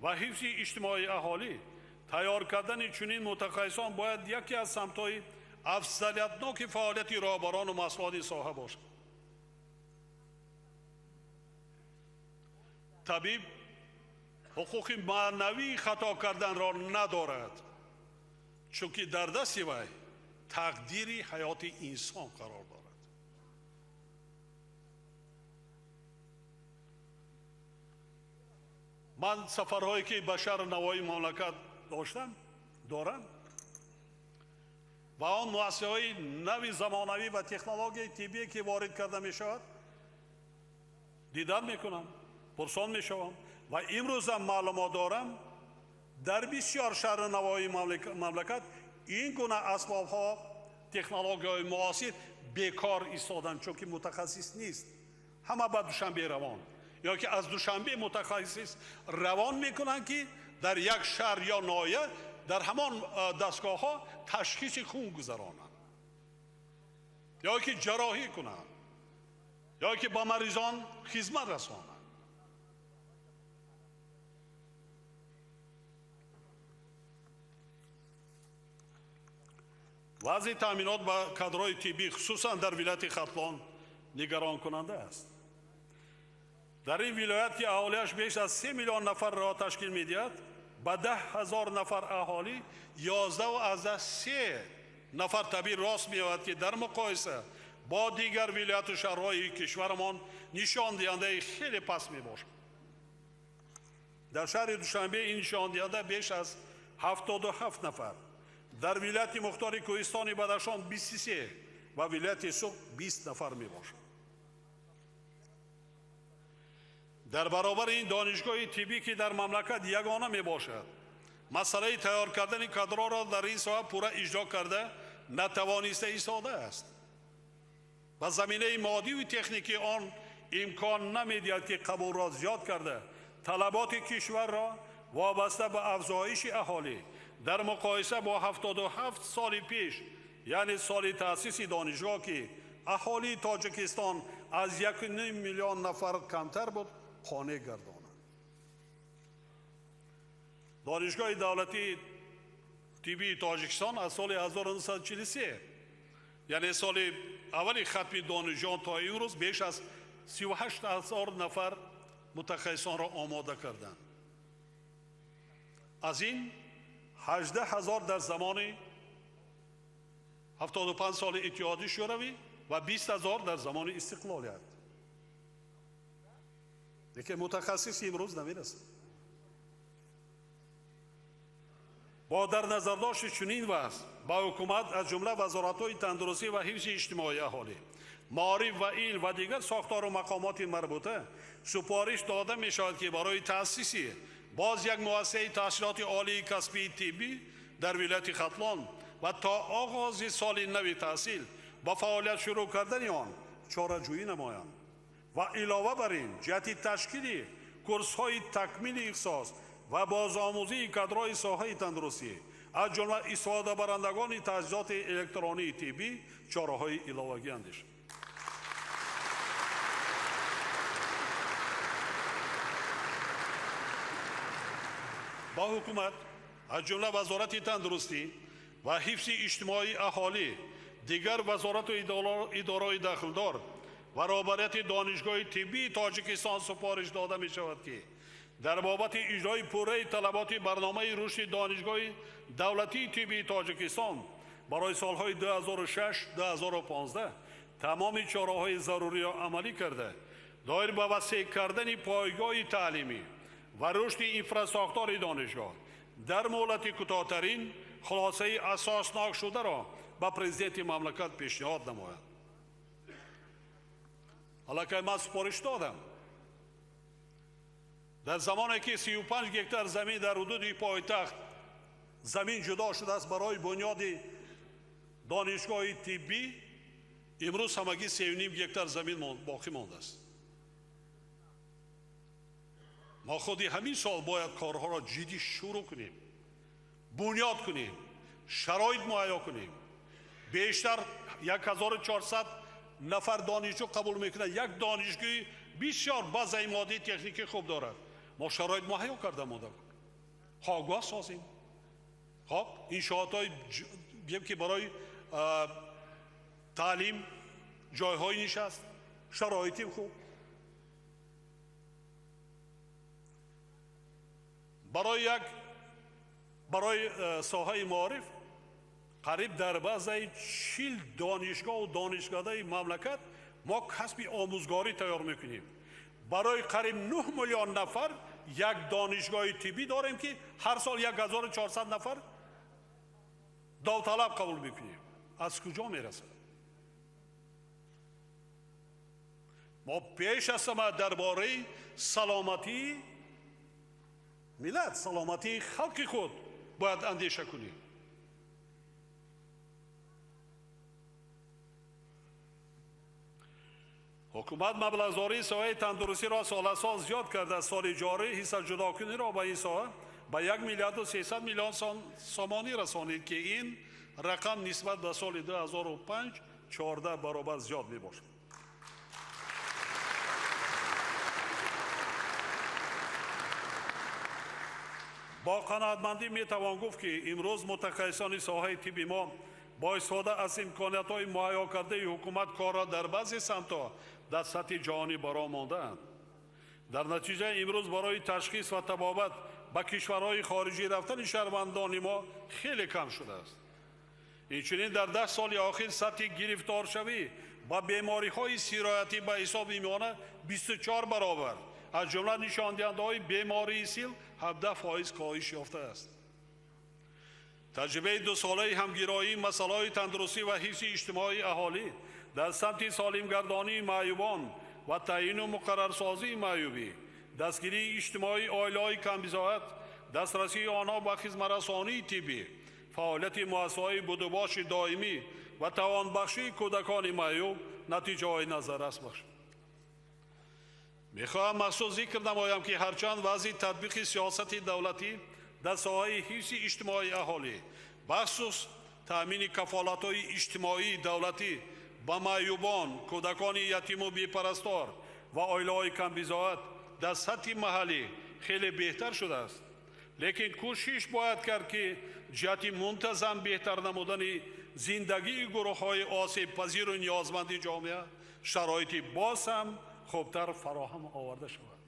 ва ҳифзи иҷтимоии аҳолӣ тайёр кардани чунин мутахассисон бояд яке аз самтҳои афзалиятноки фаъолияти роҳбарону масъулони соҳа бошад. Табиб ҳуқуқи маънавии хато карданро надорад, чунки дар дасти вай тақдири ҳаёти инсон қарор дорад. Ман сафарҳое ки ба шаҳру навоҳии мамлакат доштам, дорам ва он муассисаҳои нави замонавӣ ва технологияи тиббие ки ворид карда мешавад, дидан мекунам, пурсон мешавам ва имрӯзам маълумот дорам, дар бисёр шаҳру навоҳии мамлакат ин гуна асбобҳо, технологияҳои муосир бекор истоданд, чунки мутахассис нест. Ҳама ба Душанбе равон ё ки аз Душанбе мутахассис равон мекунанд, ки дар як шаҳр ё ноҳия дар ҳамон дастгоҳҳо ташхиси хун гузаронанд ё ки ҷарроҳӣ кунанд ё ки ба маризон хизмат расонанд. Вазъи таъминот ба кадрҳои тиббӣ, хусусан дар вилояти Хатлон, нигаронкунанда аст. Дар ин вилоят, ки аҳолиаш беш аз 3 миллион нафарро ташкил медиҳад, ба 10 000 нафар аҳолӣ 11,3 нафар табиб рост меояд, ки дар муқоиса бо дигар вилояту шаҳрҳои кишварамон нишондиҳандаи хеле паст мебошад. Дар шаҳри Душанбе ин нишондиҳанда беш аз 77 нафар, дар вилояти мухтори Кӯҳистони Бадахшон 23 ва вилояти Суғд 20 нафар мебошад. Дар баробари ин донишгоҳи тиббӣ, ки дар мамлакат ягона мебошад, масъалаи тайёр кардани кадрҳоро дар ин соҳа пурра иҷро карда натавониста истодааст ва заминаи моддиву техникии он имкон намедиҳад, ки қабулро зиёд карда талаботи кишварро вобаста ба афзоиши аҳолӣ дар муқоиса бо 77 соли пеш, яъне соли таъсиси донишгоҳ, ки аҳолии Тоҷикистон аз 1,5 миллион нафар камтар буд, қонеъ гардонад. Донишгоҳи давлатии тиббии Тоҷикистон аз соли 1943, яъне соли аввали хатми донишҷӯён то имрӯз, беш аз 38 000 нафар мутахассисонро омода карданд. Аз ин 18 000 дар замони 75 соли Иттиҳоди Шӯравӣ ва 20 000 дар замони истиқлолият. Лекин мутахассис имрӯз намерасад. Бо дар назардошти чунин вазъ ба ҳукумат, аз ҷумла вазоратҳои тандурустӣ ва ҳифзи иҷтимоии аҳолӣ, маориф ва илм ва дигар сохтору мақомоти марбута супориш дода мешавад, ки барои таъсиси боз як муассисаи таҳсилоти олии касбии тиббӣ дар вилояти Хатлон ва то оғози соли нави таҳсил ба фаъолият шурӯъ кардани он чораҷӯӣ намоянд ва илова бар ин ҷиҳати ташкили курсҳои такмили ихтисос ва бозомӯзии кадрҳои соҳаи тандурустӣ, аз ҷумла истифодабарандагони таҷҳизоти электронии тиббӣ чораҳои иловагӣ андешанд. Ба ҳукумат, аз ҷумла вазорати тандурустӣ ва ҳифзи иҷтимоии аҳолӣ, дигар вазорату идораҳои дахлдор ва роҳбарияти донишгоҳи тиббии Тоҷикистон супориш дода мешавад, ки дар бобати иҷрои пурраи талаботи барномаи рушди донишгоҳи давлатии тиббии Тоҷикистон барои солҳои 2006-2015 тамоми чораҳои заруриро амалӣ карда, доир ба васеъ кардани пойгоҳи таълимӣ ва рушди инфрасохтори донишгоҳ дар муҳлати кӯтоҳтарин хулосаи асоснок шударо ба президенти мамлакат пешниҳод намояд. Аллакай ман супориш додам. Дар замоне ки 35 гектар замин дар ҳудуди пойтахт замин ҷудо шудааст барои бунёди донишгоҳи тиббӣ, имрӯз ҳамагӣ 3,5 гектар замин боқӣ мондааст. Мо худи ҳамин сол бояд корҳоро ҷиддӣ шурӯъ кунем, бунёд кунем, шароит муҳайё кунем. Бештар 1400 нафар донишҷӯ қабул мекунад. Як донишгоҳи бисёр базаи моддии техникӣ хуб дорад. Мо шароит муҳайё карда монда. Хобгоҳ созем. Хоб, иншоотҳои гем ки барои таълим, ҷойҳои нишаст, шароити хуб. Барои соҳаи маориф қариб дар баъзаи 40 донишгоҳу донишкадаи мамлакат мо касби омӯзгорӣ тайёр мекунем. Барои қариб 9 миллион нафар як донишгоҳи тиббӣ дорем ки ҳар сол 1400 нафар довталаб қабул мекунем. Аз куҷо мерасад? Мо пеш аз ҳама дар бораи саломатии миллат, саломатии халқи худ бояд андеша кунем. Ҳукумат маблағгузории соҳаи тандурустиро сол аз сол зиёд карда, соли ҷорӣ ҳиссаҷудокуниро ба ин соҳа ба 1 миллиарду 300 миллион сомонӣ расонид, ки ин рақам нисбат ба соли 2005 14 баробар зиёд мебошад. Бо қаноатмандӣ метавон гуфт, ки имрӯз мутахассисони соҳаи тибби мо бо истифода аз имкониятҳои муҳайё кардаи ҳукумат корро дар баъзе самтҳо дар сатҳи ҷаҳонӣ бароҳ мондаанд. Дар натиҷа имрӯз барои ташхис ва табобат ба кишварҳои хориҷӣ рафтани шаҳрвандони мо хеле кам шудааст. Инчунин дар 10 соли охир сатҳи гирифторшавӣ ба бемориҳои сироятӣ ба ҳисоби миёна 24 баробар, аз ҷумла нишондиҳандаҳои бемории сил 17% коҳиш ёфтааст. Таҷрибаи дусолаи ҳамгироии масъалаҳои тандурустӣ ва ҳифзи иҷтимоии аҳолӣ дар самти солимгардонии маъюбон ва таъйину муқаррарсозии маъюбӣ, дастгирии иҷтимоии оилаҳои камбизоат, дастрасии онҳо ба хизматрасонии тиббӣ, фаъолияти муассисаҳои будубоши доимӣ ва тавонбахшии кӯдакони маъюб натиҷаҳои назаррас бахшид. Мехоҳам махсус зикр намоям, ки ҳарчанд вазъи татбиқи сиёсати давлатӣ дар соҳаи ҳифзи иҷтимоии аҳолӣ, бахусус таъмини кафолатҳои иҷтимоии давлатӣ ба маъюбон, кӯдакони ятиму бепарастор ва оилаҳои камбизоат дар сатҳи маҳаллӣ хеле беҳтар шудааст, лекин кӯшиш бояд кард, ки ҷиҳати мунтазам беҳтар намудани зиндагии гурӯҳҳои осебпазиру ниёзманди ҷомеа шароити боз ҳам хубтар фароҳам оварда шавад.